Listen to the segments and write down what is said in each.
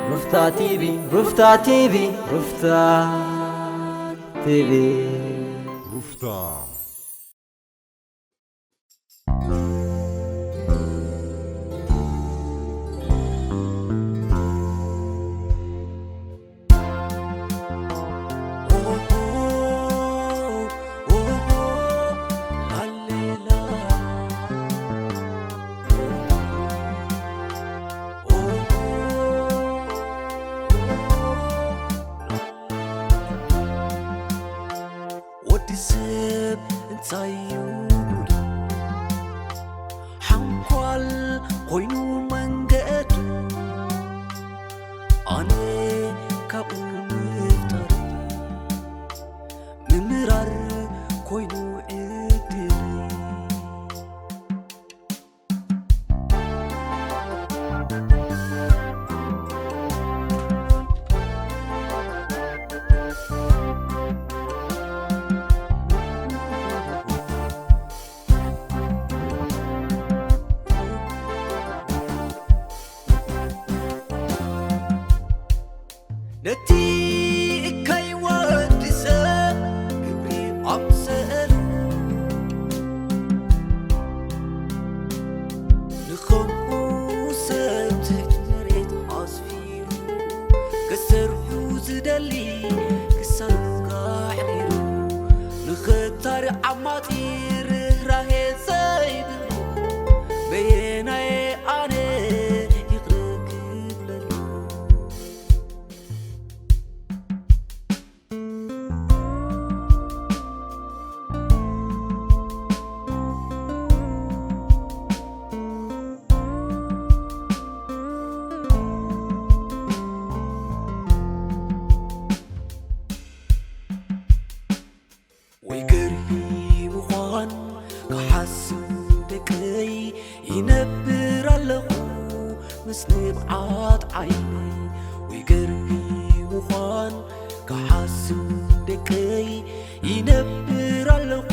ሩፍታ ቲቪ፣ ሩፍታ ቲቪ፣ ሩፍታ ቲቪ። ሩፍታ። ወዲ ሰብ እንታይ እዩ ጉዱ? ሓንኳል ኮይኑ መንገዱ፣ ኣነ ካብኡ ምፍጣር ምምራር ኮይኑ ዕድል። ነቲ እካይ ወዲ ሰብ ግብሪ ኣምሰሉ፣ ንኸምኡ ሰብ ትሕቲ መሬት ኣስፊሩ፣ ክሰርሑ ዝደሊ ክሳዱ ኣሕሪሩ፣ ንኽታሪ ዓማጺ ርህራሄ ዘይብሉ፣ በየናየ ኣነ ይቕረ ክብለሉ? ወይ ገርሂ ምዃን ክሓስብ ደቀይ ይነብር ኣለኹ ምስ ንብዓት ዓይነይ። ወይ ገርሂ ምዃን ክሓስብ ደቀይ ይነብር ኣለኹ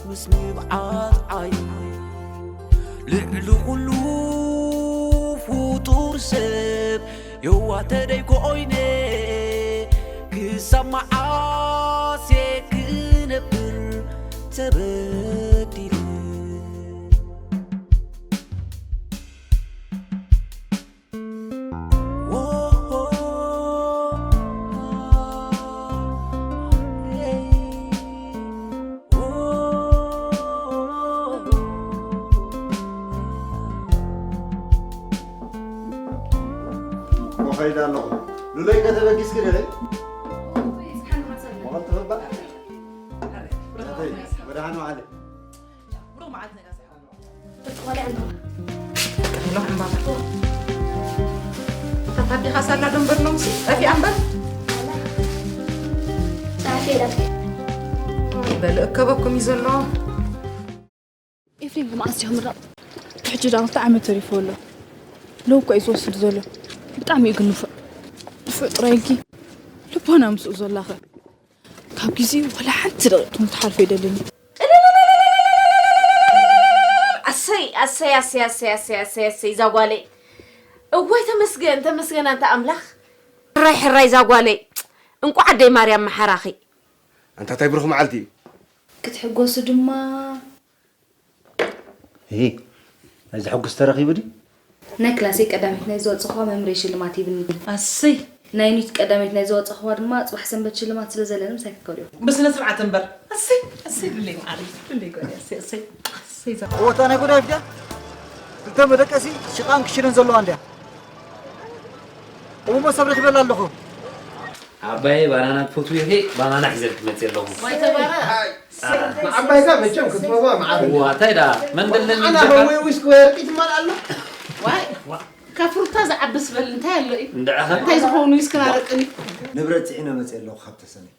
ምስ ንብዓት ዓይነይ። ልዕሊ ኩሉ ፍጡር ሰብ የዋህ ተደይ ኮይነ ክሳብ መዓስ እየ ክነብር ተበዲለ? ወኸይዳ ኣለኹ። ሉለይ ከተበጊስኪ ዲኺ? መቐልቲ ክባእ? ወደ ሃኑ ዓሊ። ሄሎ፣ እምባ። እታ ታዲኻ ሳላ ዶ እምበር ሎምሲ ጠፊኣ እምበር? በል እከበኩም እዩ ዘሎ። ኤፍሬም ብመዓስ ይምረቕ? ሕጂ ዳ ክልተ ዓመት ተሪፎ ኣሎ። ሎሚ እኮ እዩ ዝወስድ ዘሎ። ብጣዕሚ እዩ ግን ንፉዕ። ንፉዕ ጥራይ ኢልኪ ልቦና ምስኡ ዘላኸ። ካብ ግዜኡ ዋላ ሓንቲ ደቂቕ ክትሓልፎ ኣይደልን። ኣሰይ፣ ኣሰይ፣ ኣሰይ፣ ኣሰይ፣ ኣሰይ፣ ኣሰይ፣ ኣሰይ፣ እዛ ጓለይ። እዋይ፣ ተመስገን፣ ተመስገን፣ ኣንታ ኣምላኽ። ሕራይ፣ ሕራይ፣ እዛ ጓለይ። እንቋዕ ኣደይ ማርያም መሓራኺ። ኣንታ፣ እንታይ ብሩኽ መዓልቲ እዩ። ክትሕጎሱ ድማ። እሂ፣ ናይ ዘሐጉስ ተረኺቡ ድዩ? ናይ ክላሰይ ቀዳመይቲ ናይ ዝወጽእኹዋ መምርሒ ሽልማት ሂብኒ። ኣሰይ! ናይ ኒት ቀዳመይቲ ናይ ዝወጽእኹዋ ድማ ጽባሕ ሰንበት ሽልማት ስለ ዘለኒ ምሳይ ክትከዱ ኢኹም። ብስነ ስርዓት እምበር። ኣሰይ! ኣሰይ! ልለይ መዓረይ! ልለይ ጓለይ! ኣሰይ! ኣሰይ! ኣሰይ! እወ፣ እታ ናይ ጎዳይፍ ድያ? ክልተ መደቀሲ ሽቓን ክሽንን ዘለዋ እንድያ። እሞ ሰብ ረኺበላ ኣለኹ። ዓባየ ባናና ትፈትዊ ኢኺ? ባናና ሒዘልኪ መፅየ ኣለኹ። ዋይ ተባረኽ። ንዓባይካ መቸም ክትፈትዋ መዓት። እዋ፣ እንታይ ደኣ? መን ደለኒ ኣና ኢልካ? ወይ ዊስኪ ወይ ኣረቂ ትማል ኣሎ። ዋይ፣ ካብ ፍሩታ ዝዓብስ በል እንታይ ኣሎ እዩ? እንድዕኸ? እንታይ ዝኸውን ዊስክን ኣረቅን እዩ? ንብረት ፅዒነ መፅየ ኣለኹ ካብ ተሰነይ።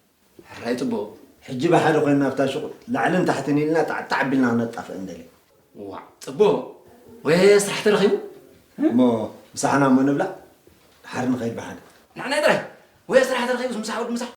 ሕራይ ፅቡቕ። ሕጂ ብሓደ ኮይንና ኣብታ ሹቕ ላዕልን ታሕትን ኢልና ጣዕጣዕ ኣቢልና ክነጣፍእ እንደሊ። ዋዕ፣ ጽቡቕ። ወይ ስራሕ ተረኺቡ? እሞ ምሳሕና እሞ ንብላዕ፣ ድሓር ንኸይድ ብሓደ። ንሕና ጥራይ። ወይ ስራሕ ተረኺቡስ ምሳሕ ወዲ ምሳሕ።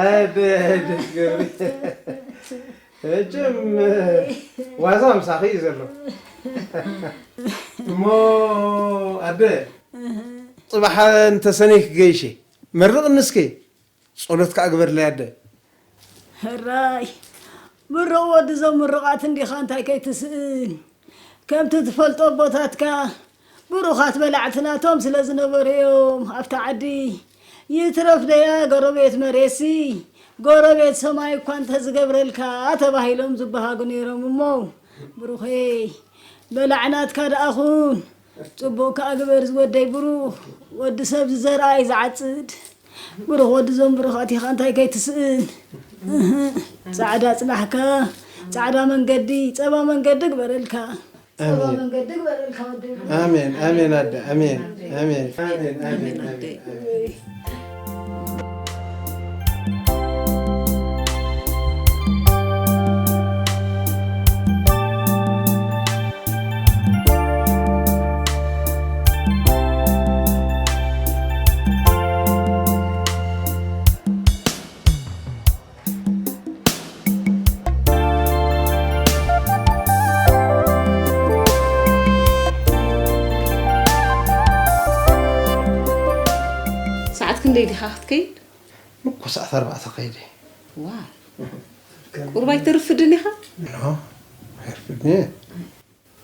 ኣደ፣ ኣደ ገብሪ። መቸም ዋዛ ምሳኺ እዩ ዘሎ። እሞ ኣደ፣ ጽባሕ እንተሰነይ ክገይሽ እየ። መርቕኒ እስኪ። ጸሎት ከኣ ግበርለይ ኣደ። ሕራይ፣ ምሩቕ ወዲ እዞም ምሩቓት እንዲኻ፣ እንታይ ከይትስእን። ከምቲ ትፈልጦ ኣቦታትካ ብሩኻት በላዕቲ ናቶም ስለ ዝነበሩ እዮም ኣብታ ዓዲ። ይትረፍ ደያ ጎረቤት መሬትሲ፣ ጎረቤት ሰማይ እኳ እንተዝገብረልካ ተባሂሎም ዝበሃጉ ነይሮም እሞ፣ ብሩኸይ፣ በላዕ ናትካ ደኣ ኩን። ጽቡቕ ከኣ ግበር ዝወደይ ብሩኽ፣ ወዲ ሰብ ዝዘርኣ እዩ ዝዓጽድ። ብሩኽ ወዲ እዞም ብሩኻት ኢኻ፣ እንታይ ከይትስእን። እህ፣ ጻዕዳ ጽናሕካ፣ ጻዕዳ መንገዲ፣ ጸባ መንገዲ ግበረልካ። ጸባ ኣሜን። መንገዲ ግበረልካ ወደይ ብሩኽ። ኣሜን፣ ኣሜን ኣደ፣ ኣሜን፣ ኣሜን፣ ኣሜን፣ ኣሜን፣ ኣሜን፣ ኣሜን። ሰዓት ክንደይ ዲኻ ክትከይድ? እኮ ሰዓት ኣርባዕተ ከይደ። ዋ፣ ቁሩብ ኣይተርፍድን ኢኻ? ኖ፣ ኣይርፍድን እየ።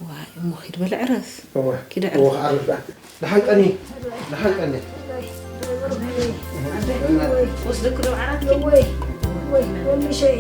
ዋይ፣ እሞ ኪድ በል ዕረፍ። እወ፣ ኪድ እወ፣ ዕረፍ። ክዓርፍ ደኣ። ደሓን ቀኒ፣ ደሓን ቀኒ። ወስደኪ ዶ ዓራት? ወይ፣ ወይ፣ ወንድሸይ።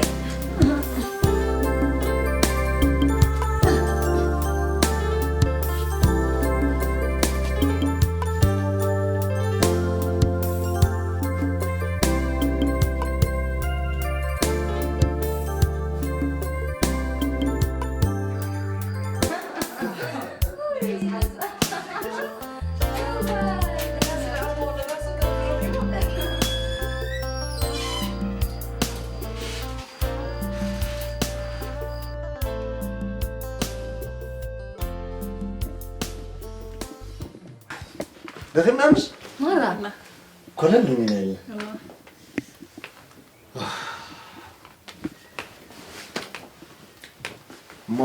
ደኺምና ምስ ማራ። ኮለል ኢልና ኢና። እሞ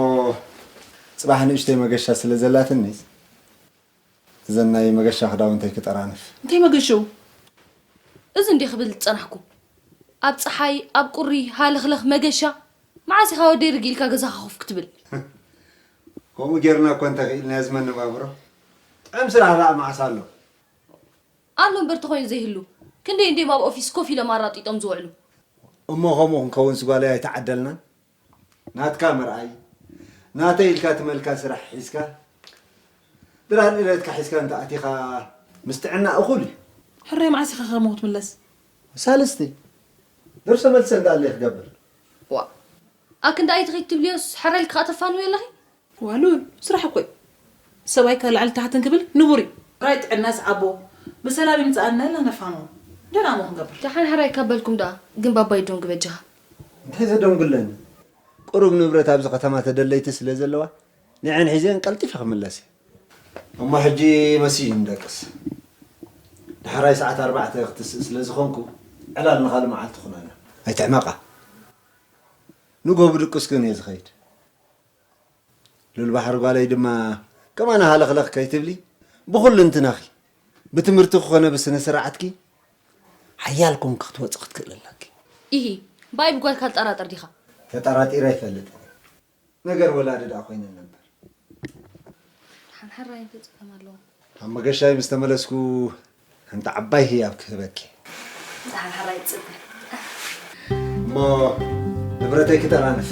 ጽባሕ ንእሽተይ መገሻ ስለ ዘላትኒ፣ እዘን ናይ መገሻ ክዳውንተይ ክጠራንፍ። እንታይ መገሽኡ? እዚ እንዴ ክብል ዝጸናሕኩ? ኣብ ጸሓይ፣ ኣብ ቁሪ፣ ሃለኽለኽ መገሻ? መዓስ ኢኻ ወደይ ርግእ ኢልካ ገዛኻ ኮፍ ክትብል? ከምኡ ጌርና እኮ እንተኽኢልና እዚ መነባብሮ። ጥዑም ስራሕ ደኣ መዓስ ኣሎ? ኣሎ እምበር ተኾይኑ ዘይህሉ። ክንደይ እንድዮም ኣብ ኦፊስ ኮፍ ኢሎም ኣራጢጦም ዝውዕሉ። እሞ ከምኡ ክንከውንስ ጓለይ ኣይተዓደልናን? ናትካ ምርኣይ፣ ናተይ ኢልካ ትመልካ ስራሕ ሒዝካ፣ ድራር ኢለትካ ሒዝካ እንተ ኣቲኻ ምስ ጥዕና እኹል እዩ። ሕራይ መዓስ ኢኻ ከምኡ ክትምለስ? ሳልስቲ። ደርሶ መልሰ እንዳ ኣለ ክገብር። ዋ። ኣክንዲ ኣይትኺድ ትብልዮስ ሕራይ ኢልካ ተፋንዊ ኣለኺ? ዋሉል፣ ስራሕ እኮ እዩ። ሰብኣይካ ላዕሊ ታሕትን ክብል ንቡር እዩ። ራይ ጥዕና ሰዓቦ፣ ብሰላም ይምጽኣና ኢልና ነፋንዎ። ደህና እሞ ክንገብር። ደሓን ሕራይ ካብ በልኩም ደኣ፣ ግን ባባይ ደንጉ በጃኻ። እንታይ ዘደንጉለኒ? ቁሩብ ንብረት ኣብዚ ከተማ ተደለይቲ ስለ ዘለዋ፣ ንዐን ሒዘን ቀልጢፈ ክምለስ እየ። እሞ ሕጂ መሲዩ ንደቅስ። ዳሕራይ ሰዓት ኣርባዕተ ክትስእ ስለ ዝኾንኩ፣ ዕላል ንኻልእ መዓልቲ ኩነና። ኣይትሕመቓ። ንጎ ብድቁስ ግን እየ ዝኸይድ። ሉል ባሕሪ ጓለይ ድማ ከማና ሃለኽለኽ ከይትብሊ ብኹልንትናኺ ብትምህርቲ ክኾነ ብስነ ስርዓትኪ ሓያል ኮንኪ ክትወፂ ክትክእሊ ኣለኪ። ኢሂ፣ ብኣይ ብጓልካ ትጠራጠር ዲኻ? ተጠራጢረ ኣይፈልጥን። ነገር ወላዲ ደኣ ኮይነን ነበር። ሓንሓራይ እንታይ ፀገም ኣለዎ? ኣብ መገሻይ ምስ ተመለስኩ ሓንቲ ዓባይ ህያብ ክህበኪ። ደሓን ሓራይ ጽበ። እሞ ንብረተይ ክጠራንፍ።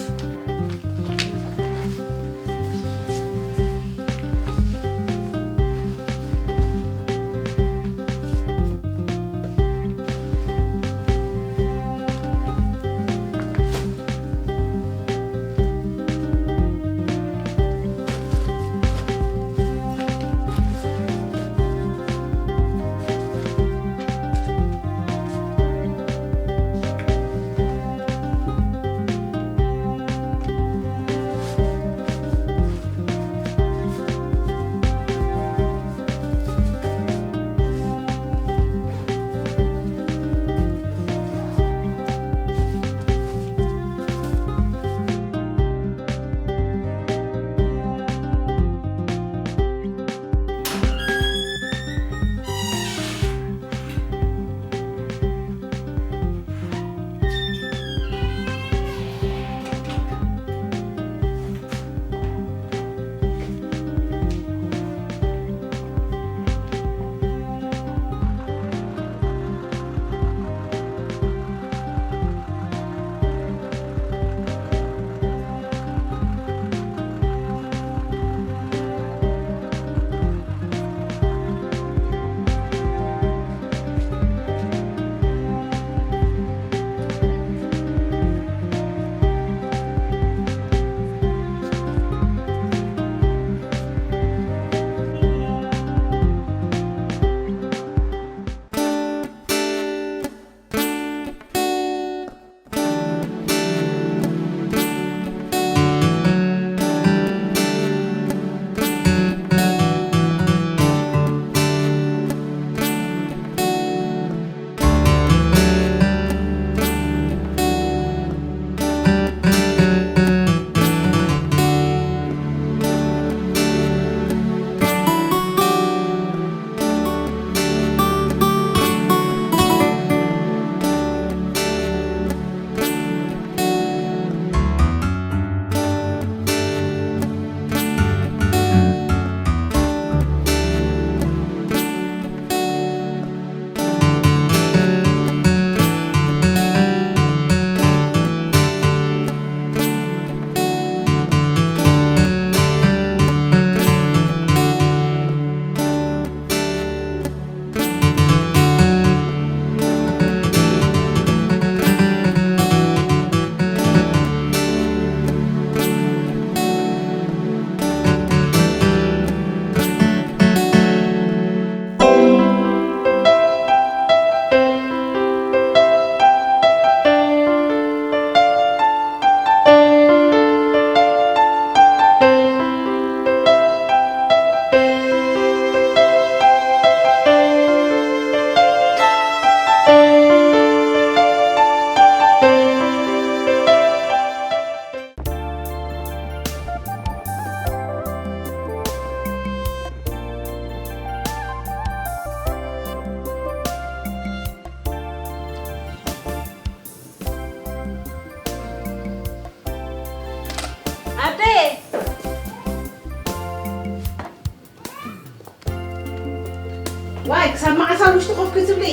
ዋይ፣ ክሳብ መዓስ ኣብ ውሽጢ ኮፍ ክትብሊ?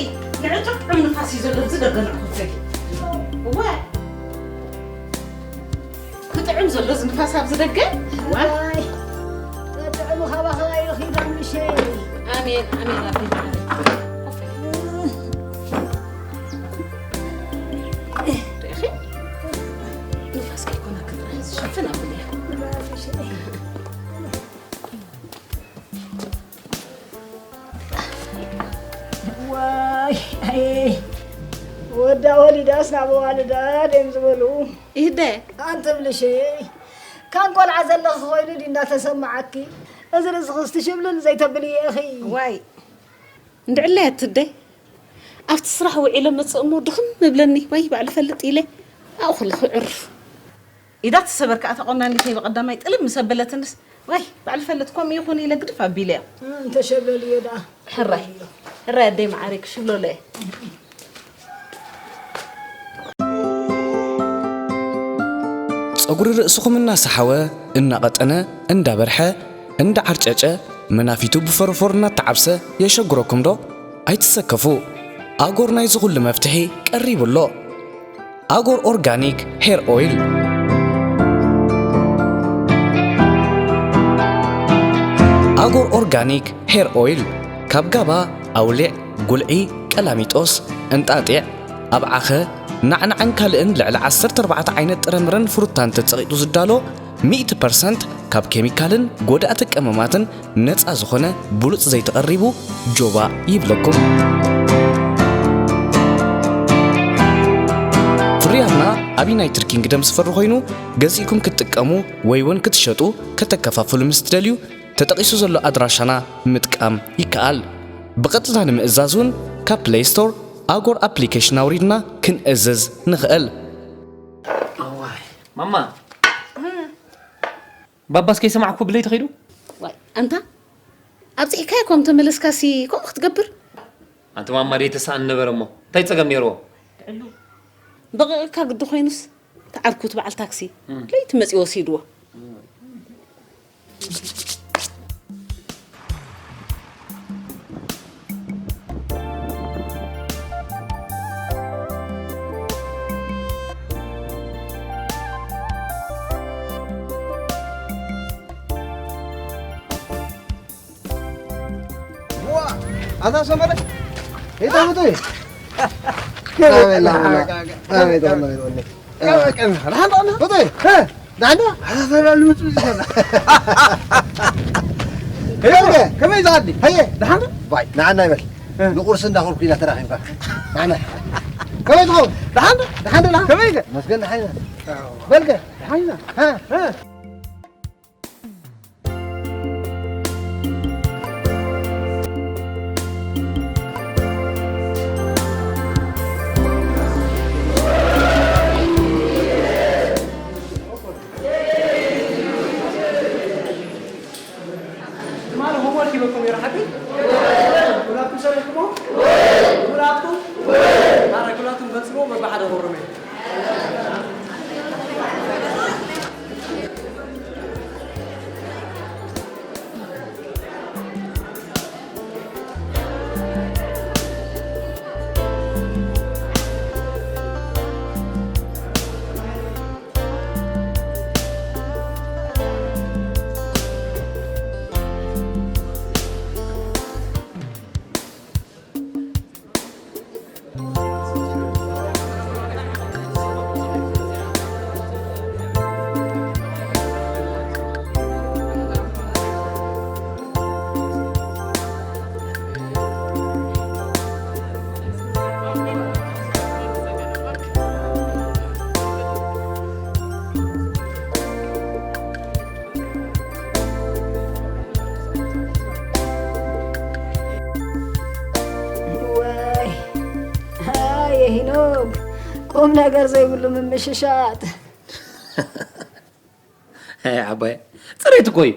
ንዕጥዕም ንፋስ እዩ ዘሎ ኣብዚ ደገ ንዕኹተይ። እወ። ክጥዕም ዘሎ እዚ ንፋስ ኣብዚ ደገ? ዋይ። ዋይ። ጥዕሙ ካባኻ ይኺዳ ምሸይ። ኣሜን፣ ኣሜን፣ ኣሜን። ኮፍ በል። ርኢኺ? ንፋስ ከይኮነኪ ጥራይ ዝሸፍን ኣብልዮ። ዋይ፣ ኣየ፣ ወዳ ወሊዳስ ናብ ኣዋልዳ ደም ዝበሉ። ይህደ። ኣንቲ ብልሸይ፣ ካን ቆልዓ ዘለኺ ኮይኑ ድዩ እንዳተሰማዓኪ? እዚ ርእስኽስ ትሽብልል ዘይተብልዮ ኢኺ። ዋይ፣ እንድዕለየት ትደይ። ኣብቲ ስራሕ ውዒለ መጽእ እሞ ድኽም እብለኒ። ዋይ፣ ባዕሊ ፈልጥ ኢለ ኣብኡ ከለኹ ዕርፍ። ኢዳ ትሰበር ከኣ ተቆናኒተይ ብቐዳማይ ጥልም ምስ ኣበለትንስ፣ ዋይ፣ ባዕሊ ፈልጥ ከምኡ ይኹን ኢለ ግድፍ ኣቢለያ። እንተሸብለልዮ ደኣ። ሕራይ፣ ሕራይ ኣደይ መዓረይ ክሽብለሎ እየ። ጸጉሪ ርእስኹም እናሰሓወ፣ እናቐጠነ፣ እንዳበርሐ፣ እንዳዓርጨጨ፣ መናፊቱ ብፈርፎር እናተዓብሰ የሸግረኩም ዶ? ኣይትሰከፉ። ኣጎር ናይዚ ኩሉ መፍትሒ ቀሪቡ ኣሎ። ኣጎር ኦርጋኒክ ሄር ኦይል። ኣጎር ኦርጋኒክ ሄር ኦይል ካብ ጋባ፣ ኣውሊዕ፣ ጉልዒ፣ ቀላሚጦስ፣ እንጣጢዕ፣ ኣብዓኸ፣ ናዕናዕን ካልእን ልዕሊ ዓሰርተ ኣርባዕተ ዓይነት ጥረምረን ፍሩታን ተጸቒጡ ዝዳሎ፣ ሚእቲ ፐርሰንት ካብ ኬሚካልን ጎዳእቲ ቀመማትን ነጻ ዝኾነ ብሉጽ ዘይቲ ቀሪቡ ጆባ ይብለኩም። ፍርያትና ኣብ ዩናይትድ ኪንግደም ዝፈሪ ኮይኑ፣ ገዚእኩም ክትጥቀሙ ወይ እውን ክትሸጡ፣ ከተከፋፍሉ ምስ ትደልዩ፣ ተጠቒሱ ዘሎ ኣድራሻና ምጥቃም ይከኣል። ብቐጥታ ንምእዛዝ እውን ካብ ፕለይ ስቶር ኣጎር ኣፕሊኬሽን ኣውሪድና ክንእዝዝ ንኽእል። እዋይ፣ ማማ፣ ባባስ ከይሰማዕኩ ብለይቲ ኸይዱ? ዋይ፣ ኣንታ ኣብጽሕካዮ ከም ተመለስካሲ ከምኡ ክትገብር? ኣንቲ ማማ ደይ ተሳእን ነበረ እሞ እንታይ ጸገም ነይርዎ? ጥዕሉ። በቐቕካ ግዲ ኮይኑስ፣ እቲ ዓርኩ እቲ በዓል ታክሲ እም። ለይቲ መጺኡ ወሲድዎ። ዋ! ኣታ ሰመረ? ኤታ ምቶይ? ኣቤላ፣ ኣቤላ። ኣቤላ፣ ኣቤላ። ከመይ ቀን? ደሓን ደኣ? ፎቶይ? እ? ደሓን ደኣ? ኣታ ሰላም ልምጽ ይሰላ። ከመይ? ከመይ ዝኣዲ? ሀየ። ደሓን ደኣ? ባይ፣ ንዓና ይበል። እ። ንቁርሲ እንዳኸርኩ ኢና ተራኺብካ። ንዓና። ከመይ ትኸውን? ደሓን ደኣ? ደሓን ደኣ? ከመይ ከ? መስገን ደሓን ኢና። በልከ? ደሓን ኢና። እ? እ? ትማሊ ሆምወርክ ሂበኩም ነይረ ሓቂ? ኩላትኩም ሰሪሕኩሞ? ኩላትኩም? ኣረ ኩላትኩም በልጽግዎ በብሓደ ክወርም እየ። ዋይ፣ ኣየ ሄኖክ፣ ቁም ነገር ዘይብሉ ምምሽሻጥ። ኣይ ዓባየ፣ ጽሬት እኮ እዩ።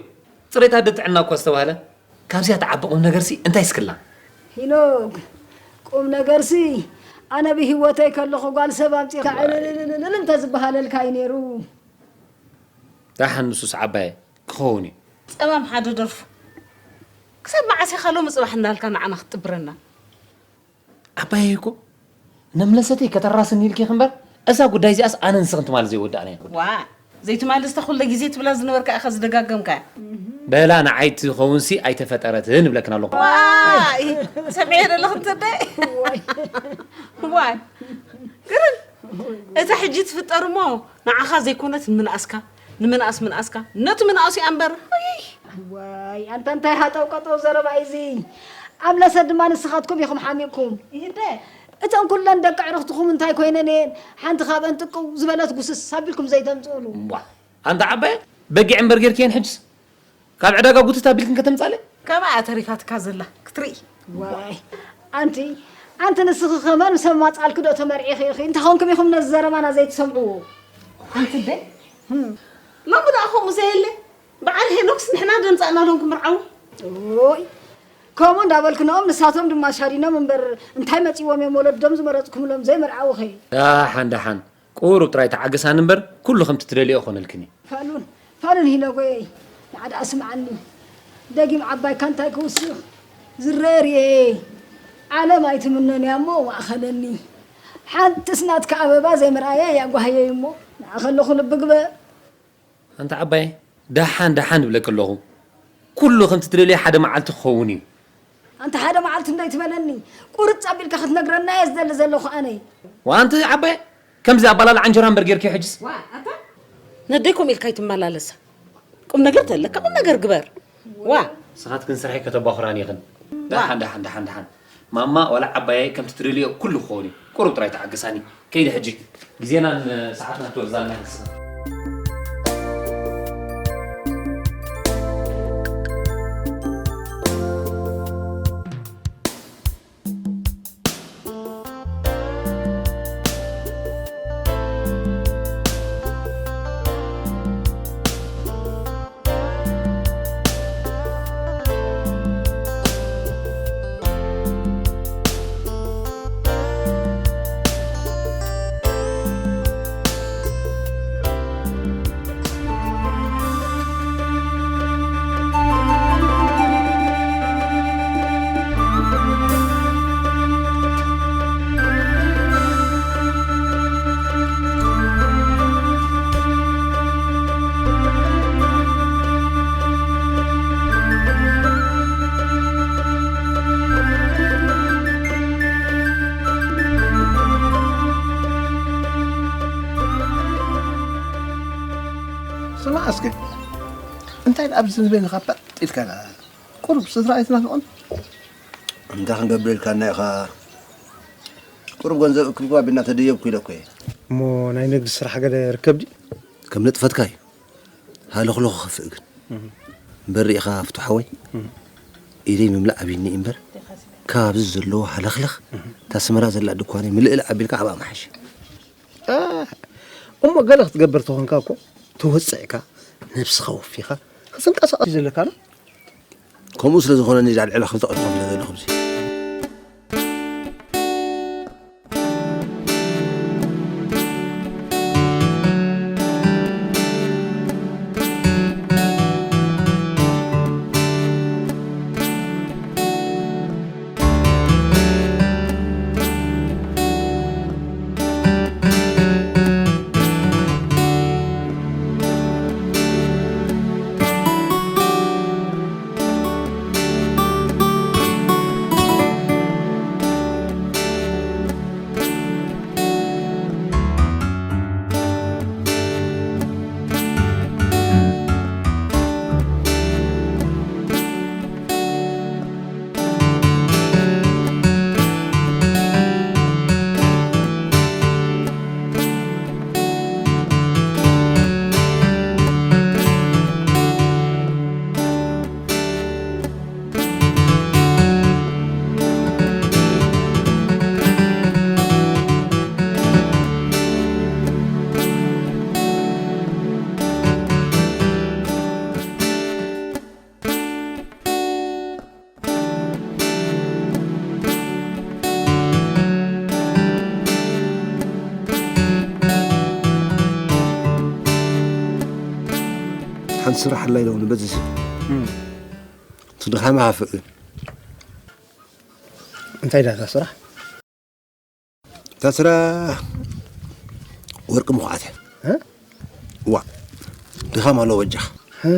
ጽሬት ኣደ ጥዕና እኮ ዝተባህለ። ካብዚኣ ትዓቢ ቁም ነገርሲ እንታይ እስክላ? ሄኖክ፣ ቁም ነገርሲ፣ ኣነ ብህይወተይ ከለኹ ጓል ሰብ ኣምጺእካ ዕልልልልል እንተዝበሃለልካ እዩ ነይሩ። ደሓን ንሱስ ዓባየ ክኸውን እዩ። ጸማም ሓደ ደርፉ። ክሳብ መዓስ ኢኻ ሎሚ ጽባሕ እናልካ ንዓና ክትጥብረና? ዓባየይ እኮ ነምለሰተይ ከተራስኒ ኢልኪ እምበር፣ እዛ ጉዳይ እዚኣስ ኣነ ንስኽን ትማል ዘይወዳእና እያ። ዋ፣ ዘይትማል እስታ ኩለ ግዜ ትብላ ዝነበርካ ኢኻ ዝደጋገምካ። በላ ንዓይ ትኸውንሲ ኣይተፈጠረትን እብለክን ኣለኹ። ዋይ፣ ሰሚዐ ዘለኹ እንተደ። ዋይ፣ ግርም። እታ ሕጂ ትፍጠር እሞ ንዓኻ ዘይኮነት ንምንኣስካ፣ ንምንኣስ ምንኣስካ፣ ነቲ ምንኣሱ እያ እምበር። ዋይ፣ ኣንታ እንታይ ሃጠው ቀጠው ዘረባ እዩ እዚ? ኣብ ለሰ ድማ ንስኻትኩም ኢኹም ሓሚቕኩም። ይህደ። እተን ኩለን ደቂ ኣዕሩኽትኹም እንታይ ኮይነን እየን? ሓንቲ ካብአን ጥቅው ዝበለት ጉስስ ኣቢልኩም ዘይተምጽኡሉ። እዋ፣ ኣንታ ዓባየ፣ በጊዕ እምበር ጌርክየን ሕጅስ? ካብ ዕዳጋ ጉትት ኣቢልክን ከተምጻለይ? ከማኣ ተሪፋትካ ዘላ ክትርኢ። ዋይ፣ ኣንቲ፣ ኣንቲ ንስኺ ከማን ምስ ኣማጻልኪ ዶ ተመርዒኺ ኢኺ? እንተኾንኩም ኢኹም ነዚ ዘረባና ዘይትሰምዕዎ። ኣንቲ ደይ? ሎሚ ደኣ ከምኡ ዘየለ? በዓል ሄኖክስ ንሕና ደምጻእና ሎም ክምርዓው? ኦይ፣ ከምኡ እንዳበልክንኦም ንሳቶም ድማ ሻዲኖም እምበር እንታይ መጺዎም እዮም ወለዶም ዝመረጽኩምሎም ዘይምርዓውኺ? ደሓን ደሓን፣ ቁሩብ ጥራይ ተዓገሳኒ እምበር ኩሉ ከምቲ ትደልዮ ክኾነልክን እዩ። ፋሉን፣ ፋሉን ሂለጎየይ፣ ንዓዳ ስምዓኒ። ደጊም ዓባይካ እንታይ ክውስኽ? ዝረአ ርኤ። ዓለም ኣይትምነን እያ እሞ ማእኸለኒ። ሓንትስ ናትካ ኣበባ ዘይምርኣየ ያጓህየይ እሞ ንዓ ከለኹ ልቢ ግበር። ኣንታ ዓባይ፣ ደሓን ደሓን እብለኪ ኣለኹ። ኩሉ ከምቲ ትደልዮ ሓደ መዓልቲ ክኸውን እዩ። ኣንታ ሓደ መዓልቲ እንዶ ኣይትበለኒ። ቁርጽ ኣቢልካ ክትነግረና እየ ዝደሊ ዘለኹ ኣነ። ዋንቲ ዓባይ፣ ከምዚ ኣባላልዓ እንጀራ እምበር ጌርኪ ሕጅስ? ዋ፣ ኣታ? ነደይ ኮም ኢልካ ኣይትመላለሳ። ቁም ነገር ተለካ ቁም ነገር ግበር። ዋ። ንስኻትክን ስርሐይ ከተባኹራን ኢኽን። ዋ። ደሓን፣ ደሓን፣ ደሓን፣ ደሓን። ማማ ዋላ ዓባየይ ከምቲ ትደልዮ ኩሉ ክኸውን እዩ። ቁሩብ ጥራይ ተዓገሳኒ። ከይደ ሕጂ። ግዜናን ሰዓትናን ትወርዛልና ንስኻ። ስማዕ እስከ፣ እንታይ ደኣ ኣብዚ ንበይንኻ ፐጥ ኢልካ ደኣ? ቁሩብ ስድራ ኣይትናፍቕን? እንታይ ክንገብር ኢልካና ኢኻ? ቁሩብ ገንዘብ እክብኩ ኣቢልና ተደየብኩ ኢለ እኮ እየ። እሞ ናይ ንግዲ ስራሕ ገለ ርከብ ድዩ? ከም ንጥፈትካ እዩ። ሃለኽለኹ ከፍእ ግን። እህ። እምበር ርኢኻ ፍቱ ሓወይ? እህ። ኢደይ ምምላእ ኣብይኒ እምበር፣ እህ። ካብዚ ዘለዎ ሃለኽለኽ፣ እህ። እታ ኣስመራ ዘላ ድኳነይ ምልእልእ ኣቢልካ ኣብኣ ምሓሸ። እ፣ እሞ ገለ ክትገብር ተኾንካ እኮ፣ ተወጽዕካ፣ ነብስኻ ወፊኻ፣ ክትንቀሳቐስ እዩ ዘለካ፣ ዶ? ከምኡ ስለ ዝኾነኒ፣ እዛ ልዕሊ ክልተ ቅርሺ ከፍለ ዘለኹ፣ እዚ። ሓንቲ ስራሕ ኣላ ኢሎም ንበዝሕ እም። እቲ ድኻም ሃፍእ። እንታይ ዳ እዛ ስራሕ? እታ ስራሕ ወርቂ ምኹዓት እያ። እ? ዋ፣ ድኻም ኣለዎ በጃኻ። እ።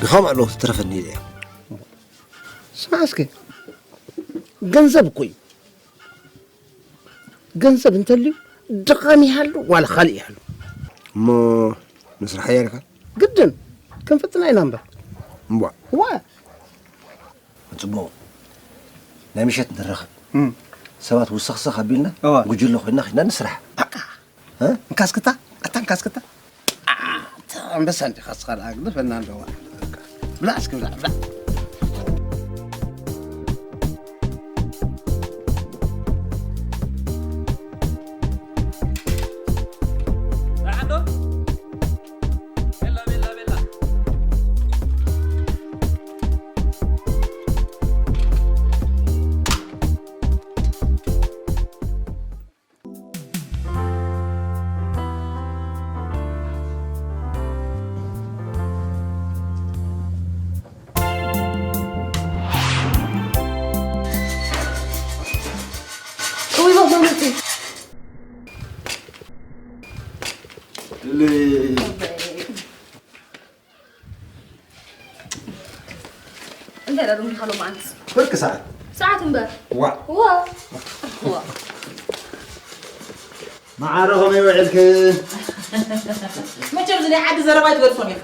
ድኻም ኣለዎ ትትረፈኒ ኢለ እየ። ስማዕ እስከ፣ ገንዘብ እኮ እዩ። ገንዘብ እንተልዩ ድኻም ይሃሉ ዋላ ካልእ ይሃሉ። እሞ ንስራሕ እያ ኢልካ? ግድን ክንፍትና ኢና እምበር። እምቧ። ዋ። ጽቡቕ። ናይ ምሸት ንራኸብ። እም። ሰባት ውስኽስኽ ኣቢልና እዋ። ጉጅለ ኮይና ኺድና ንስራሕ። በቃ። እ? እንካስክታ? ኣታ እንካስክታ? ኣታ ኣንበሳ እንዲኻ እስኻ ደኣ ግደፈና እንደዋ። ብላዕ እስኪ ብላዕ፣ ብላዕ። ብላዕ እንዶ። ቤላ፣ ቤላ፣ ቤላ። እውይ፣ በጎ መጽእ። እንታይ ደኣ ደንጊኻ ሎማዓንትስ? ብርቂ ሰዓት። ሰዓት እምበር። ዋ። ዋ። ዋ። መዓረ ከመይ ውዕልክን? መቸም እዚ ናይ ዓዲ ዘረባ ኣይትገድፎን ኢኻ።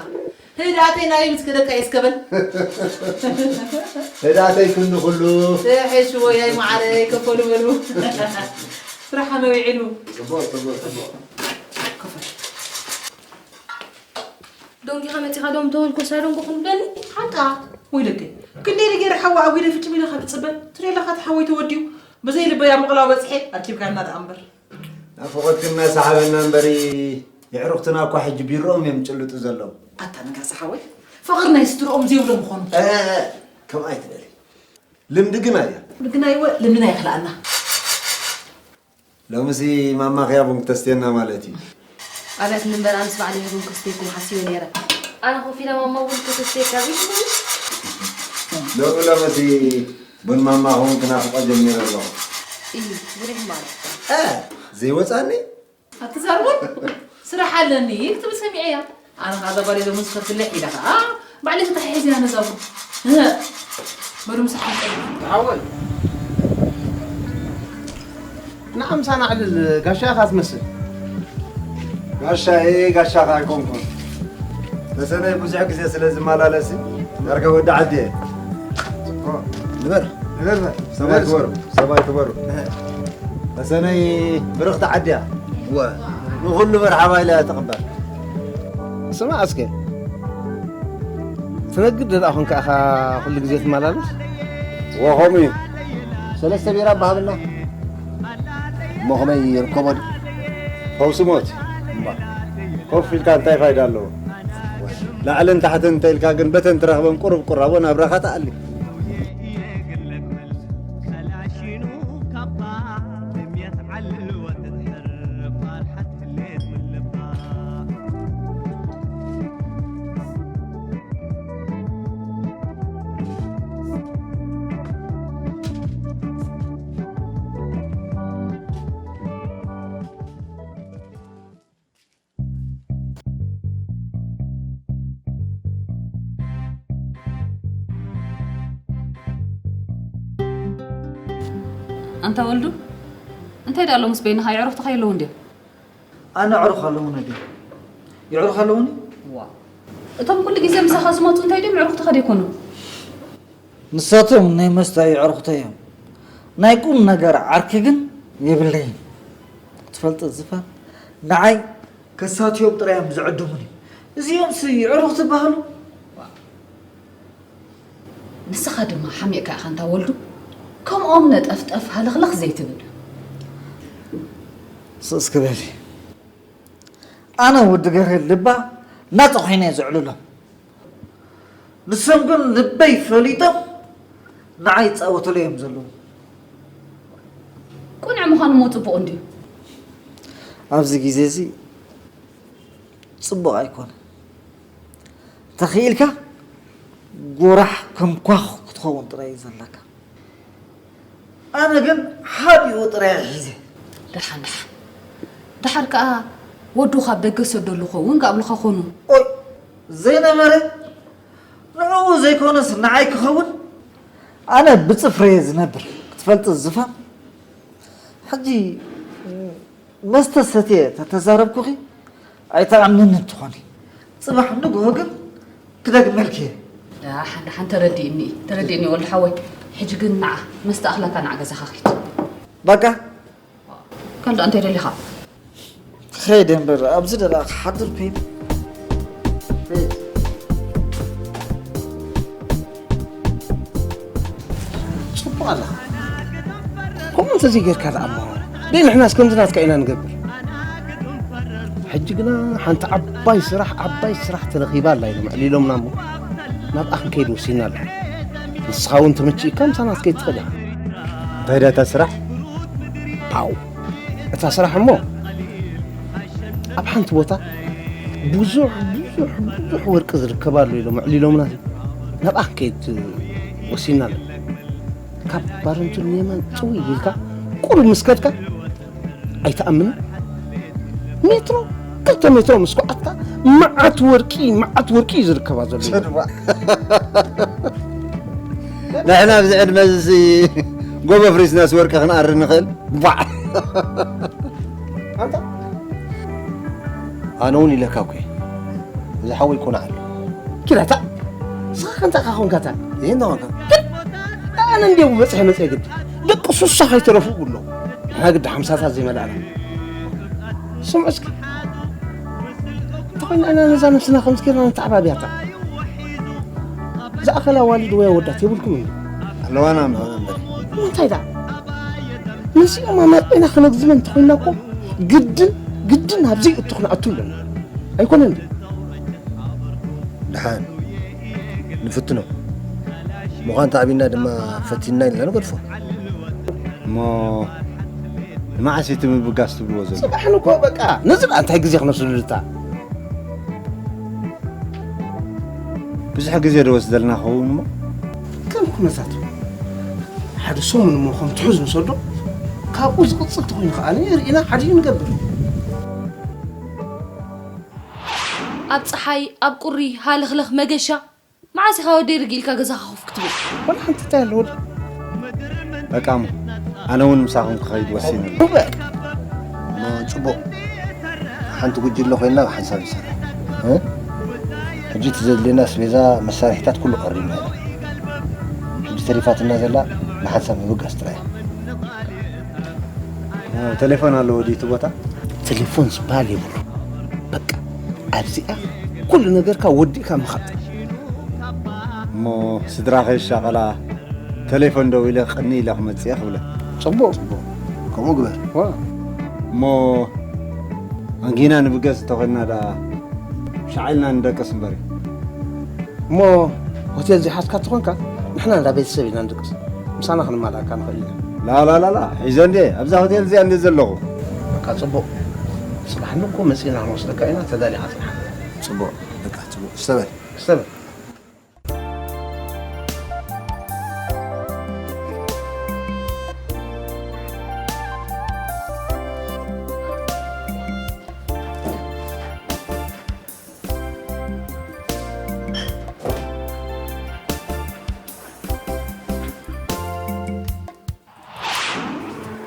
ህድኣተይ ናበይ ምስ ከደካ እየ እስከ በል። ህድኣተይ ክንዲ ኩሉ። ተሐሽዎ ያይ መዓረ ከፈሉ በሉ። ስራሕ ከመይ ውዒሉ? ጽቡቕ፣ ጽቡቕ፣ ጽቡቕ። ከፈል። ደንጊኻ መጺኻ ዶ ምተወልኮ ሳሎን ኮኹን በኒ? ሓቃ። ወይለከ፣ ክንደይ ኢለ ገይረ ሓዋ ኣጒደ ፍጭም ኢለ ካብ ዝጽበ፣ ትሪኦ ኣለኻ እቲ ሓወይ ተወዲኡ፣ ብዘይ ልበይ ኣብ ምቕላው በጽሐ፣ ኣርኪብካና ደኣ እምበር። ናፍቖትክን እናሰሓበና እምበሪ፣ የዕሩኽትና እኳ ሕጂ ቢሮኦም እዮም ዝጭልጡ ዘለዉ። ኣታ ነጋሲ ሓወይ፣ ፍቕሪ ናይ ስድርኦም ዘይብሎም ምኾኑ። እ፣ እ፣ እ፣ ከምኣ ኣይትበሊ። ልምዲ ግን ኣያ። ልምዲ ናይ ወ-፣ ልምድና ይኽልኣና። ሎምሲ ማማ ኽያ ቡን ክተስትየና ማለት እዩ። ኣብያት እምበር ኣነስ ባዕለይ ቡን ከስትየኩም ሓሲበ ነይረ። ኣነ ኮፍ ኢለ ማማ ቡን ከተስትየካ ቢልኩ። ሎሚ ሎምሲ ቡን ማማ ኹም ክናፍቆ ጀሚረ ኣለኹ። እዩ፣ ብዙሕ ማለት እዩ። እ፣ ዘይወጻኒ? ኣትዛርቦን? ስራሕ ኣለኒ ክትብል ሰሚዐያ። ኣነ ኸዓ እዛ ጓል እዞም ምስ ከፍልሕ ኢለ ኸዓ ባዕለይ ተተሓሒዘያ ነዛ ቡን። እህ፣ በሉ ምሳሕ ሓወይ። ንዓ ምሳና ኣዕልል፣ ጋሻ ኢኻ ትመስል። ጋሻ፣ ኤ፣ ጋሻ ኢኻ ኣይኮንኩን። ተሰነይ ብዙሕ ግዜ ስለ ዝመላለስ፣ ዳርጋ ወዲ ዓዲ እየ። ንበር። ንበር፣ ንበር። ሰብኣይ ንበር። ክበሩ፣ ሰብኣይ ክበሩ። እህ። ተሰነይ ብርኽቲ ዓዲ እያ። እወ። ንኹሉ መርሓባ ኢላ እያ ትቕበል። ስማዕ እስከ፣ ትነግድ ደኣ ኾንካ ኢኻ ኩሉ ግዜ ትመላለስ? እወ፣ ከምኡ እዩ። ሰለስተ ቢራ እባ ሃበና። እሞ ከመይ ይርከቦ ድዩ? ፈውሲ ሞት። እምባ። ኮፍ ኢልካ እንታይ ፋይዳ ኣለዎ? ላዕልን ታሕትን እንተ ኢልካ ግን በተን ትረኽበን ቁሩብ ቁራቦ ናብራኻ ትኣሊ። ኣንታ ወልዱ፣ እንታይ ደኣ ኣሎ ምስ በይንኻ? የዕሩኽትኻ የለውን ድዮም? ኣነ ኣዕሩኽ ኣለዉኒ ድዮም? የዕሩኽ ኣለዉኒ? ዋ፣ እቶም ኩሉ ግዜ ምሳኻ ዝመጹ እንታይ ድዮም የዕሩኽትኻ ደይኮኑ? ንሳቶም ናይ መስተ የዕሩኽተይ እዮም። ናይ ቁም ነገር ዓርኪ ግን የብለይን። ክትፈልጥ ዝፋን፣ ንዓይ ከሳትዮም ጥራይ እዮም ዝዕድሙኒ። እዚኦም ሲ የዕሩኽ ዝበሃሉ? ንስኻ ድማ ሓሚቕካ ኢኻ እንታ ወልዱ፣ ከምኦም ነጠፍጠፍ ሃለኽለኽ ዘይትብል። ስቕ እስኪ በሊ። ኣነ ወዲ ገርሄ ልባ ናጻ ኮይነ እየ ዘዕልሎም። ንሶም ግን ልበይ ፈሊጦም ንዓይ ይጻወቱለይ እዮም ዘለዉ። ቅኑዕ ምዃኑ እሞ ጽቡቕ እንድዩ። ኣብዚ ግዜ እዚ ጽቡቕ ኣይኮነን። ተኽኢልካ ጎራሕ ከም ኳኽ ክትኸውን ጥራይ እዩ ዘለካ። ኣነ ግን ሓዲኡ ጥራይ ሒዘ። ደሓን ደሓን። ደሓር ከኣ ወዱ ካብ ደገ ሰደሉ ኸውን ክኣብሉኻ ኮኑ። ኦይ፣ ዘይነበረ ንዕኡ ዘይኮነስ ንዓይ ክኸውን? ኣነ ብጽፍረየ ዝነብር ክትፈልጢ ዝፋን። ሕጂ መስተ ሰትየ ተተዛረብኩኺ ኣይትኣምንንን ትኾኒ። ጽባሕ ንግሆ ግን ክደግመልኪ እየ። ደሓን ደሓን፣ ተረዲእኒ፣ ተረዲእኒ ወልዲ ሓወይ። ሕጂ ግን ንዓ መስተ ኣኽለካ ንዓ ገዛኻ ኺድ። በቃ። ካልእ እንታይ ደሊኻ? ክኸይድ እየ እምበር ኣብዚ ደኣ ክሓድር ኮይኑ። ጽቡቕ ኣለኻ። ከምኡ እንተዘይጌርካ ደኣ እሞ ደይ ንሕናስ ከምዚ ናትካ ኢና ንገብር። ሕጂ ግና ሓንቲ ዓባይ ስራሕ፣ ዓባይ ስራሕ ተረኺባ ኣላ ኢሎም ኣዕሊሎምና እሞ ናብኣ ክንከይድ ወሲንና ኣለና። ንስኻ እውን ተመቺእካ ምሳና ክትከይድ ትኽእል ኢኻ። እንታይ ድያ እታ ስራሕ? ፓው። እታ ስራሕ እሞ ኣብ ሓንቲ ቦታ ብዙሕ፣ ብዙሕ፣ ብዙሕ ወርቂ ዝርከባሉ ኢሎም ኣዕሊሎምና። ናብኣ ክንከይድ ወሲንና ኣለና። ካብ ባረንቱ ንየማን ጽውይ ኢልካ ቁሩብ ምስ ከድካ ኣይትኣምንን። ሜትሮ፣ ክልተ ሜትሮ ምስ ኳዓትካ መዓት ወርቂ፣ መዓት ወርቂ እዩ ዝርከባ ዘሎ። ሰድባ። ንሕና ኣብዚ ዕድመ እዚ ጎቦ ፍሪስናስ ወርቂ ክንኣሪ ንኽእል? ባዕ። ኣንታ ኣነ እውን ኢለካ እኮ እየ። እዚ ሓወይ ቆናዕ ኣሎ። ኪዳታ፣ ንስኻ ከ እንታይ ኢኻ ኮንካታ? ይሄ እንታይ ኮንካ? ኣነ እንድየ ብበጽሐ መጽአ ግዲ። ደቂ ሱሳ ከይተረፉ ይብሎ። ንሕና ግዲ ሓምሳታት ዘይመላእና። ስምዑ እስኪ። እንተኾይና ኢና ነዛ ነብስና ከምዚ ጌርና ነተዓባብያታ። ዝኣኸላ ኣዋልድ ወይ ኣወዳት የብልኩም እንዲ? ኣለዋና፣ ኣለዋና እምበር። እንታይ ደኣ? ነዚኦም ኣማጺእና ክነግዝመን እንተኾይንና እኮ ግድን፣ ግድን ናብ ዘይእቱ ክንኣቱ ኣለና። ኣይኮነን ድዩ? ደሓን ንፍትኖ። ምዃን ተዓቢና ድማ ፈቲንና ኢልና ንገድፎ። እሞ ንመዓስ እቲ ምብጋስ ትብልዎ ዘሎ? ጽባሕ ንግሆ በቃ። ነዚ ደኣ እንታይ ግዜ ክነስልልታ? ብዙሕ ግዜ ዶ ወስደልና ክኸውን እሞ? ከም ኩነታቱ። ሓደ ሰሙን እሞ ከም ትሑዝ ንሰዶ፣ ካብኡ ዝቕጽል ተኾይኑ ከኣ ርኢና ሓዲኡ ንገብር። ኣብ ጸሓይ፣ ኣብ ቁሪ፣ ሃለኽለኽ፣ መገሻ፣ መዓስ ኢኻ ወደይ ርግ ኢልካ ገዛኻ ኮፍ ክትብል? ዋላ ሓንቲ እንታይ ኣለዎ? በቃ እሞ፣ ኣነ እውን ምሳኹም ክኸይድ ወሲነ። እወ። እሞ ጽቡቕ። ሓንቲ ጉጅለ ኮይንና ብሓንሳብ ንሰርሕ። እ? ሕጂ እቲ ዘድልየና ኣስቤዛ፣ መሳርሒታት ኩሉ ቀሪብና ኢና። ሕጂ ተሪፋትና ዘላ ብሓንሳብ ምብጋስ ጥራይ እያ። እ፣ ቴሌፎን ኣለዎ ድዩ እቲ ቦታ? ቴሌፎን ዝበሃል የብሉ። በቃ ኣብዚኣ ኩሉ ነገርካ ወዲእካ ምኻድ። እሞ ስድራኸ ይሻቐላ፣ ቴሌፎን ደዊለ ቅኒ ኢለ ክመጽእ እየ ክብለ። ጽቡቕ። ጽቡቕ። ከምኡ ግበር። ዋ። እሞ ኣንጊና ንብገስ እንተኾይንና ደኣ ሻዕ ኢልና ንደቅስ እምበር። እሞ ሆቴል ዘይሓዝካ እንተኾንካ ንሕና እንዳ ቤተሰብ ኢና ንድቅስ። ምሳና ክንማልኣካ ንኽእል ኢና። ላላላላ፣ ሒዘ እንዴ ኣብዛ ሆቴል እዚኣ እንዴ ዘለኹ። በቃ ጽቡቕ። ጽባሕ ንግሆ መጺእና ክንወስደካ ኢና፣ ተዳሊኻ ጽናሕ። ጽቡቕ። በቃ ጽቡቕ። እስተበል። እስተበል።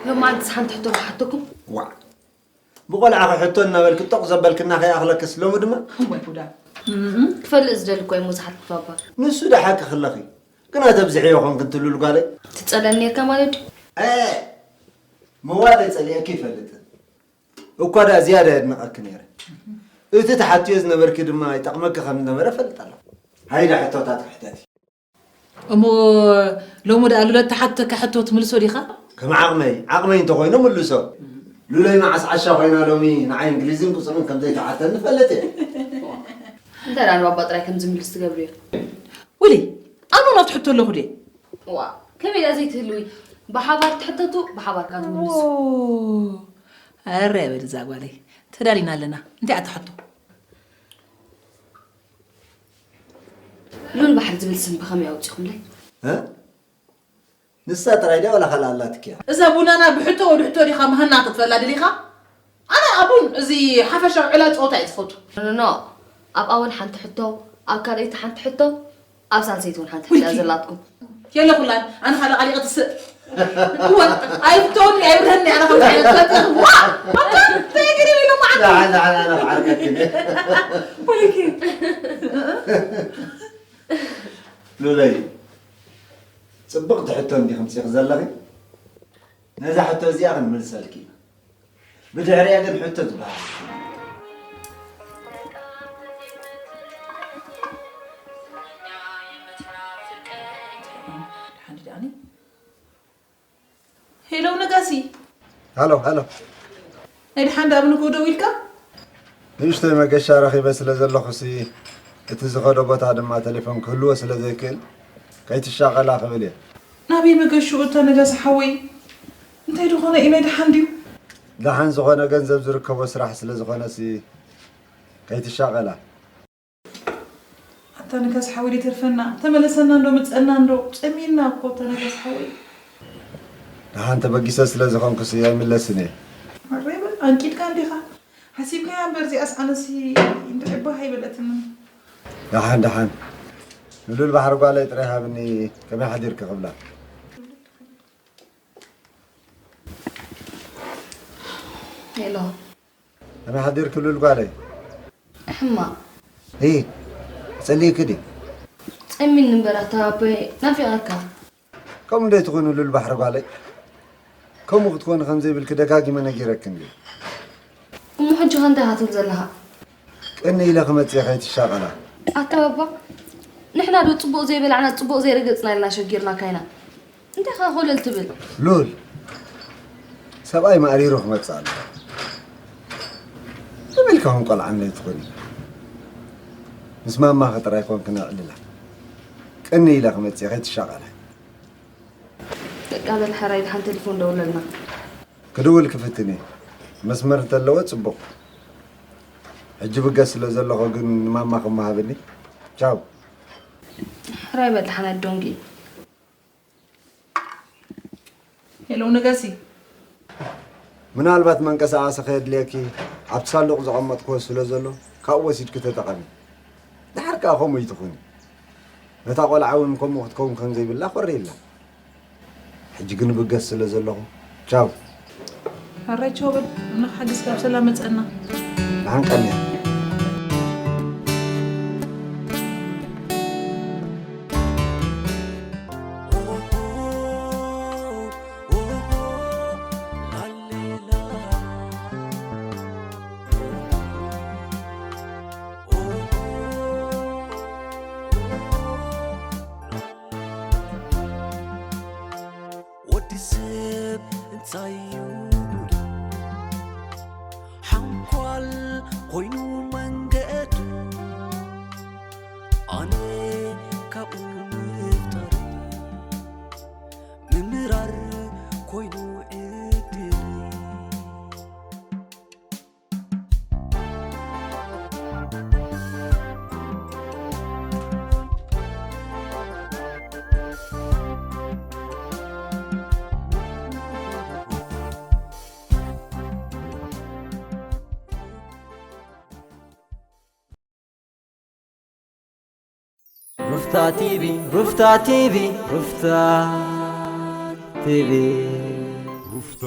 ሎማዓንትስ ሓንቲ ሕቶ ክሓተኩም። ዋዕ። ብቆልዓኺ ሕቶ እናበልኪ ጦቕ ዘበልክና ከይኣኽለክስ ሎሚ ድማ? እዋይ ቡዳ። እም፣ ክፈልጥ ዝደሊ እኮ እየ፣ ሞሳሓት ክፋባ። ንሱ ደሓቂ ክለኺ። ግና ተብዝሕዮ ኾንክ እንትልሉ ጓለይ። ትጸለኒ ነርካ ማለት ድዩ? እ፣ መዋለይ ጸሊኤኪ ይፈልጥ። እኳ ደኣ ዝያዳ የድንቐኪ ነይረ። እቲ ተሓትዮ ዝነበርኪ ድማ ይጠቕመኪ ከም ዝነበረ እፈልጥ ኣለኹ። ሃይዳ ሕቶታት ክሕተት። እሞ ሎሚ ደኣ ሉለ እተሓተካ ሕቶ ትምልሶ ዲኻ? ከም ዓቕመይ፣ ዓቕመይ እንተኾይኑ ምልሶ። ሉለይ መዓስ ዓሻ ኮይና ሎሚ ንዓይ እንግሊዝን ቁጽርን ከም ዘይተሓተኒ እፈልጥ እየ። እንታይ ደኣ ንባባ ጥራይ ከም ዝምልስ ትገብርዮ? ውሊ ኣኑ ናብቲ ሕቶ ኣለኹ ድየ? ዋ ከመይ ደኣ ዘይትህልዊ? ብሓባር ትሕተቱ ብሓባር ካብ ትምልሱ። ኣረ በል እዛ ጓለይ ተዳሊና ኣለና። እንታይ ኣትሓቶ? ሉል ባሕሪ ዝብል ስም ብኸመይ ኣውፂኹምለይ? እ? ንሳ ጥራይ ድያ ዋላ ካልእ ኣላትኪ እያ? እዛ ቡናና ብሕቶ ወድሕቶ ዲኻ መሃና ክትፈላ ደሊኻ? ኣነ ኣቡን እዚ ሓፈሻዊ ዕላ ፀወታ እየ ዝፈቱ። ኖ ኖ ኣብ ኣወል ሓንቲ ሕቶ ኣብ ካልኣይቲ ሓንቲ ሕቶ ኣብ ሳልሰይቲ እውን ሓንቲ ሕቶ እያ ዘላትኩም። የለኹላን ኣነ ካልእ ቃሊቐ ትስእ እወ ኣይፍተውኒ ኣይብርህኒ ኣነ ከምዚ ዓይነት ፈጢሩ ዋ እንታይ ገለ ኢሉ መዓት ደሓን ደሓን ኣነ ክዓርከኪ እየ። ወይኪ ሉለይ ጽብቕቲ ሕቶ እንዲኺ ምጺኺ ዘለኺ። ነዛ ሕቶ እዚኣ ክንምልሰልኪ ኢና። ብድሕሪኣ ግን ሕቶ ዝበሃል ሄሎ ነጋሲ ሃሎ ሃሎ ናይ ድሓን ዳብንኮ ደው ኢልካ ንእሽቶይ መገሻ ረኺበ ስለ ዘለኹሲ እቲ ዝኸዶ ቦታ ድማ ቴሌፎን ክህልዎ ስለ ዘይክእል ከይትሻቐላ ክብል እየ ናበይ መገሽኡ እታ ነጋሲ ሓወይ እንታይ ድኾነ እዩ ናይ ድሓን ድዩ ደሓን ዝኾነ ገንዘብ ዝርከቦ ስራሕ ስለ ዝኾነሲ ከይትሻቐላ ኣታ ነጋሲ ሓወይ ደይተርፈና ተመለሰና እንዶ ምፀና እንዶ ፀሚና እኮ ኣታ ነጋሲ ሓወይ ደሓን ተበጊሰ ስለ ዝኾንኩሲ ኣይምለስን እየ ማረይ በል ኣንቂድካ እንዲኻ ሓሲብካያ እምበር እዚኣስ ኣነሲ እንድዒ ባህ ኣይበለትንን ደሓን ደሓን ንሉል ባሕሪ ጓለይ ጥራይ ሃብኒ ከመይ ሓዲርኪ ክብላ ሄሎ ከመይ ሓዲርኪ ሉል ጓለይ ሕማቕ እ ጸሊእኪ ድዩ ጸሚኒ እምበር ኣታ ኣቦይ ናፊቐካ ከምኡ ደይ ትኾኒ ሉል ባሕሪ ጓለይ ከምኡ ክትኮኒ ከም ዘይብልኪ ደጋጊመ ነጊረኪ እንድየ እሞ ሕጂ ከ እንታይ ኢኻ ትብል ዘለኻ ቅኒ ኢለ ክመጽእ ከይትሻቐላ ኣታ ባባ ንሕና ዶ ጽቡቕ ዘይበላዕና ጽቡቕ ዘይረገጽና ኢልና ሸጊርናካ ኢና እንታይ ኸ ኮለል ትብል ሉል ሰብኣይ ማእሪሩ ክመጽእ ኣሎ ትብል ከም ቆልዓ እንድየ ትኾኒ ምስ ማማኺ ጥራይ ኮንኪ ነዕልላ ቅኒ ኢለ ክመጽእ ከይትሻቐላ በቃ በል ሕራይ ድሓን ቴሌፎን ደውለልና ክድውል ክፍትን እየ መስመር እንተለወ ጽቡቕ ሕጂ ብገስ ስለ ዘለኹ ግን ንማማ ክመሃብኒ ቻው ሕራይ በል ድሓን ኣዶንጊ ሄሎ ነጋሲ ምናልባት መንቀሳቐሲ ከየድልየኪ ኣብቲ ሳንዱቕ ዘቐመጥክዎ ስለ ዘሎ ካብኡ ወሲድኪ ተጠቐሚ ድሓር ከኣ ከምኡ ይትኹኒ ነታ ቆልዓ እውን ከምኡ ክትከውን ከም ዘይብላ ኮሪላ ሕጂ ግን ብገስ ስለ ዘለኹ ቻው ሕራይ ቻው በል ኣምላኽ ሓግዝካ ብሰላም መፀና ደሓን ቀንያ ወዲ ሰብ እንታይ እዩ ሓንኳል ኮይኑ መንገዱ ኣነ ካብኡ ምፍጣር ምምራር ኮይኑ ዕድል ሩፍታ ቲቪ ሩፍታ ቲቪ ሩፍታ ቲቪ ሩፍታ